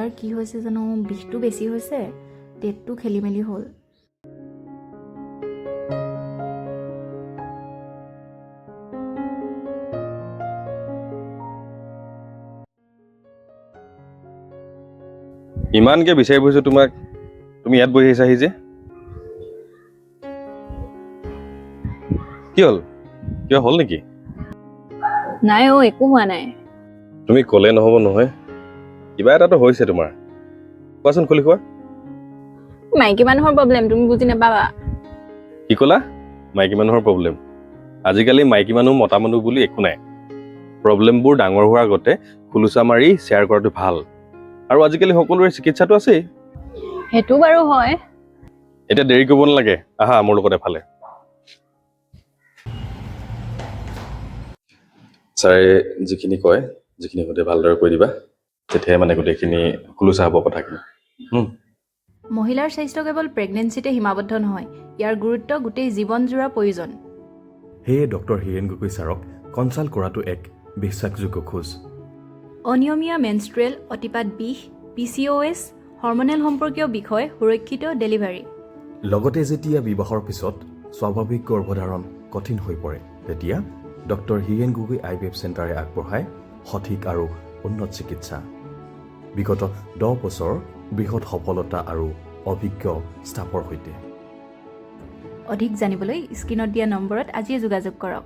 এইবাৰ কি হৈছে জানো, বিষটো বেছি হৈছে, ডেটটো খেলি মেলি হ'ল। ইমানকে বিচাৰি ফুৰিছো তোমাক, তুমি ইয়াত বহি আছাহি যে। কি হ'ল? কিবা হ'ল নেকি? নাই অ', একো হোৱা নাই। তুমি ক'লে নহ'ব নহয়, কিবা এটাতো হৈছে তোমাৰ। কোৱাচোন, খুলি কোৱা। মাইকী মানুহৰ প্ৰব্লেম তুমি বুজি নাপাবা। কি ক'লা? মাইকী মানুহৰ প্ৰব্লেম? আজিকালি মাইকী মানুহ মতা মানুহ বুলি একো নাই। প্ৰব্লেমবোৰ ডাঙৰ হোৱাৰ আগতে খুলুচা মাৰি শ্বেয়াৰ কৰাটো ভাল। আৰু আজিকালি সকলোৰে চিকিৎসাটো আছেই। সেইটো বাৰু হয়। এতিয়া দেৰি কৰিব নালাগে, আহা মোৰ লগত এফালে। ছাৰে যিখিনি কয়, যিখিনি সোধে ভালদৰে কৈ দিবা, তেতিয়াহে মানে গোটেইখিনি খোলোচা হ'ব কথাখিনি। মহিলাৰ স্বাস্থ্য কেৱল প্ৰেগনেঞ্চিতে সীমাবদ্ধ নহয়, ইয়াৰ গুৰুত্ব গোটেই জীৱনজোৰা প্ৰয়োজন। সেয়ে ডক্টৰ হীৰেণ গগৈ ছাৰক কনচাল্ট কৰাটো এক বিশ্বাসযোগ্য খোজ। অনিয়মীয়া মেনষ্ট্ৰুৱেল, অতিপাত বিষ, পিচিঅ'এছ, হৰমনেল সম্পৰ্কীয় বিষয়, সুৰক্ষিত ডেলিভাৰী। লগতে যেতিয়া বিবাহৰ পিছত স্বাভাৱিক গৰ্ভধাৰণ কঠিন হৈ পৰে, তেতিয়া ডক্টৰ হীৰেণ গগৈ আইভিএফ চেণ্টাৰে আগবঢ়ায় সঠিক আৰু উন্নত চিকিৎসা। বিগত 10 বছৰ বৃহৎ সফলতা আৰু অভিজ্ঞ ষ্টাফৰ সৈতে। অধিক জানিবলৈ স্ক্ৰীণত দিয়া নম্বৰত আজিয়ে যোগাযোগ কৰক।